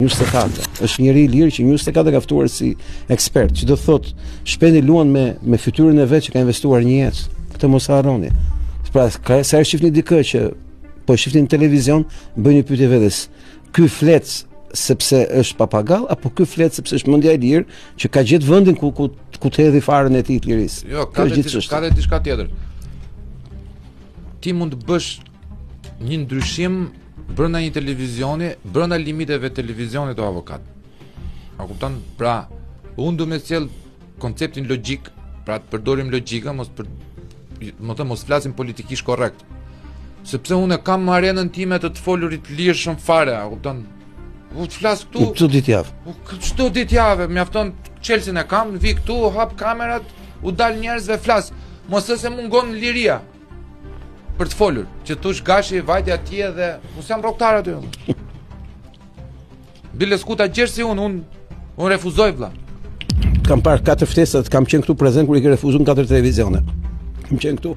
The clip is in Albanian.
News 24. Është njeri i lirë që News 24 ka ftuar si ekspert, që do të thotë Shpendi luan me me fytyrën e vet që ka investuar një jetë. Këtë mos e harroni. Pra, ka sa herë shihni dikë që po e shihni në televizion, bëjini pyetje vetes. Ky flet sepse është papagall apo ky flet sepse është mendja e lirë që ka gjetë vendin ku ku ku të hedhi farën e tij të lirisë. Jo, ka dhe diçka ka dhe diçka tjetër. Ti mund të bësh një ndryshim brenda një televizioni, brenda limiteve të televizionit o avokat. A kupton? Pra, unë du me sjell konceptin logjik, pra të përdorim logjikën, mos për më thënë mos flasim politikisht korrekt. Sepse unë e kam arenën time të të folurit lirshëm fare, a kupton? U të flas këtu. Çdo ditë javë. Çdo ditë javë, mjafton çelësin e kam, vi këtu, hap kamerat, u dal njerëzve flas. Mos se mungon liria. për të folur, që thush gashi vajti atje dhe unë jam rrogtar aty. Bile s'ku ta gjesh si unë, unë unë refuzoj vlla. Kam parë katër ftesat, kam qenë këtu prezent kur i ke refuzuar në katër televizione. Kam qenë këtu.